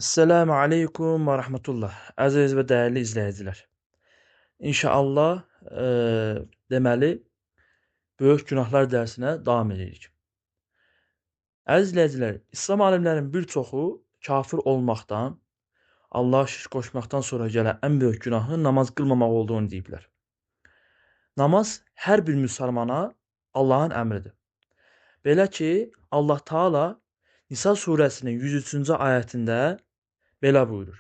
Esselamu aleykum və rəhmətullah. Əziz və dəyərli izləyicilər. İnşallah deməli böyük günahlar dərsinə davam edirik. Əziz izləyicilər, İslam alimlərinin bir çoxu kafir olmaqdan, Allaha şirk qoşmaqdan sonra gələn ən böyük günahın namaz qılmamaq olduğunu deyiblər. Namaz hər bir müsəlmana Allahın əmridir. Belə ki, Allah Taala Nisa surəsinin 103-cü ayətində belə buyurur.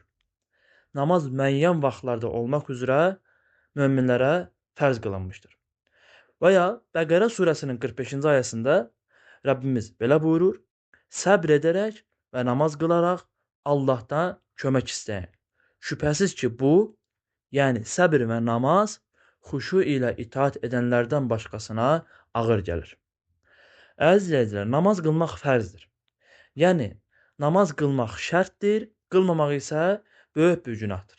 Namaz müəyyən vaxtlarda olmaq üzrə möminlərə fərz qılınmışdır. Və ya Bəqərə surəsinin 45-ci ayəsində Rəbbimiz belə buyurur. Səbr edərək və namaz qılaraq Allahdan kömək istəyin. Şübhəsiz ki, bu, yəni səbr və namaz xuşu ilə itaat edənlərdən başqasına ağır gəlir. Əziz izləyicilər, namaz qılmaq fərzdir. Yəni, namaz qılmaq şərtdir, qılmamaq isə böyük bir günahdır.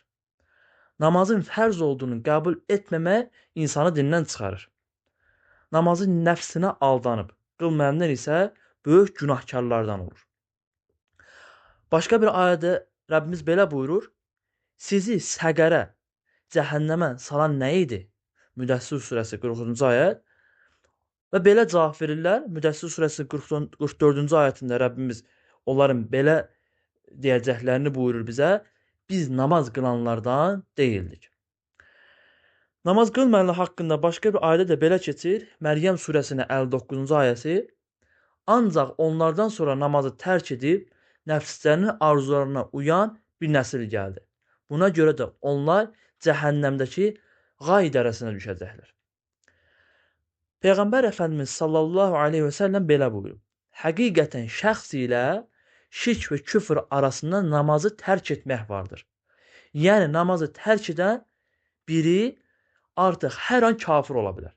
Namazın fərz olduğunu qəbul etməmək insanı dindən çıxarır. Namazın nəfsinə aldanıb qılmayanlar isə böyük günahkarlardan olur. Başqa bir ayədə Rəbbimiz belə buyurur: Sizi səqərə, cəhənnəmə salan nə idi? Müdəssir surəsi 40-cı ayət. Və belə cavab verirlər. Müdəssir surəsi 44-cü ayətində Rəbbimiz onların belə deyəcəklərini buyurur bizə. Biz namaz qılanlardan deyildik. Namaz qılmayanlar haqqında başqa bir ayədə də belə keçir. Məryəm surəsinin 59-cu ayəsi. Ancaq onlardan sonra namazı tərk edib nəfslərinin arzularına uyan bir nəsil gəldi. Buna görə də onlar cəhənnəmdəki Qay dərəsinə düşəcəklər. Peyğəmbər Əfəndimiz sallallahu aleyhi və səlləm belə buyurub. Həqiqətən şəxs ilə şirk və küfr arasında namazı tərk etmək vardır. Yəni namazı tərk edən biri artıq hər an kafir ola bilər.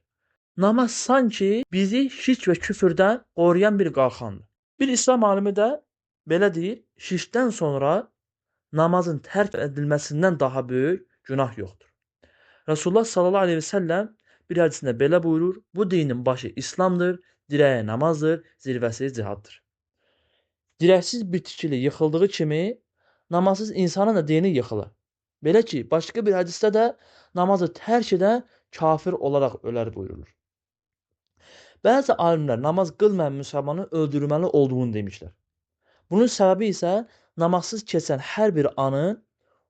Namaz sanki bizi şirk və küfrdən qoruyan bir qalxandır. Bir İslam alimi də belə deyir, şirkdən sonra namazın tərk edilməsindən daha böyük günah yoxdur. Rasulullah sallallahu aleyhi və səlləm bir hədisində belə buyurur, bu dinin başı İslamdır, dirəyi namazdır, zirvəsi cihaddır. Dirəksiz bir tikili yıxıldığı kimi, namazsız insanın da dini yıxılır. Belə ki, başqa bir hədisdə də namazı tərk edən kafir olaraq ölər buyurulur. Bəzi alimlər namaz qılmayan müsəlmanın öldürülməli olduğunu demişlər. Bunun səbəbi isə namazsız keçən hər bir anın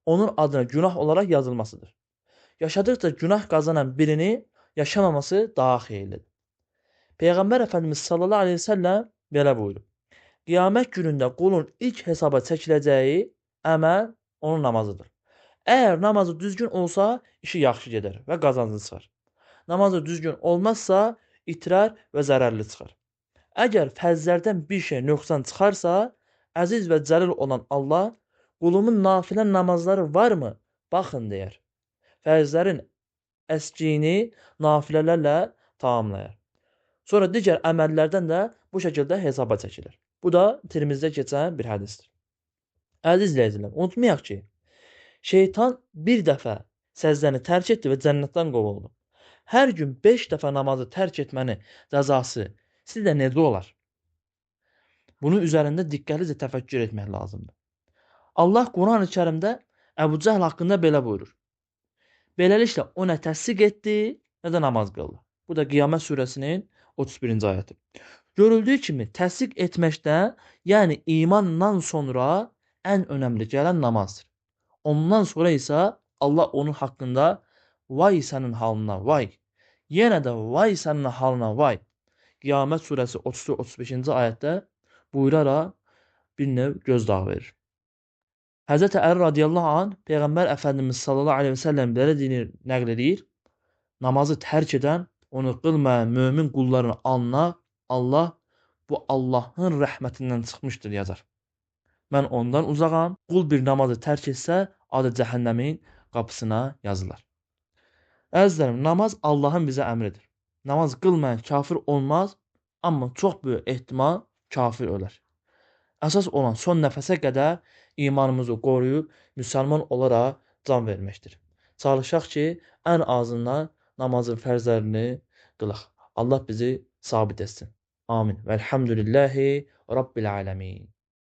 onun adına günah olaraq yazılmasıdır. Yaşadıqca günah qazanan birini yaşamaması daha xeyirlidir. Peyğəmbər Əfəndimiz sallallahu aleyhi və səlləm belə buyurub. Qiyamət günündə qulun ilk hesaba çəkiləcəyi əməl onun namazıdır. Əgər namazı düzgün olsa, işi yaxşı gedər və qazancı çıxar. Namazı düzgün olmazsa, itirər və zərərli çıxar. Əgər fərzlərdən bir şey nöqsan çıxarsa, əziz və cəlil olan Allah, qulumun nafilə namazları varmı? Baxın deyər. Fərzlərin əskiyini nafilələrlə tamamlayar. Sonra digər əməllərdən də bu şəkildə hesaba çəkilir. Bu da Tirmizdə keçən bir hədisdir. Əziz izləyicilər, unutmayaq ki, şeytan bir dəfə səzdəni tərk etdi və cənnətdən qovuldu. Hər gün 5 dəfə namazı tərk etmənin cəzası sizdə necə olar? Bunun üzərində diqqətlicə təfəkkür etmək lazımdır. Allah Quran-ı Kərimdə Əbu Cəhl haqqında belə buyurur. Beləliklə o nə təsdiq etdi, nə də namaz qıldı. Bu da Qiyamət surəsinin 31-ci ayəti. Görüldüyü kimi təsdiq etməkdə, yəni imandan sonra ən önəmli gələn namazdır. Ondan sonra isə Allah onun haqqında vay sənin halına vay, yenə də vay sənin halına vay. Qiyamət surəsi 34-35-ci ayətdə buyuraraq bir növ gözdağı verir. Həzrəti Əli radiyallahu anh Peyğəmbər Əfəndimiz sallallahu aleyhi və səlləm belə deyir, nəql edir. Namazı tərk edən, onu qılmayan mömin qulların alnına Allah bu Allahın rəhmətindən çıxmışdır yazar. Mən ondan uzağam. Qul bir namazı tərk etsə, adı cəhənnəmin qapısına yazılar. Əzizlərim, namaz Allahın bizə əmridir. Namaz qılmayan kafir olmaz, amma çox böyük ehtimal kafir ölər. Əsas olan son nəfəsə qədər imanımızı qoruyub müsəlman olaraq can verməkdir. Çalışaq ki, ən azından namazın fərzlərini qılaq. Allah bizi sabit etsin. Amin. Velhamdülillahi Rabbil aləmin.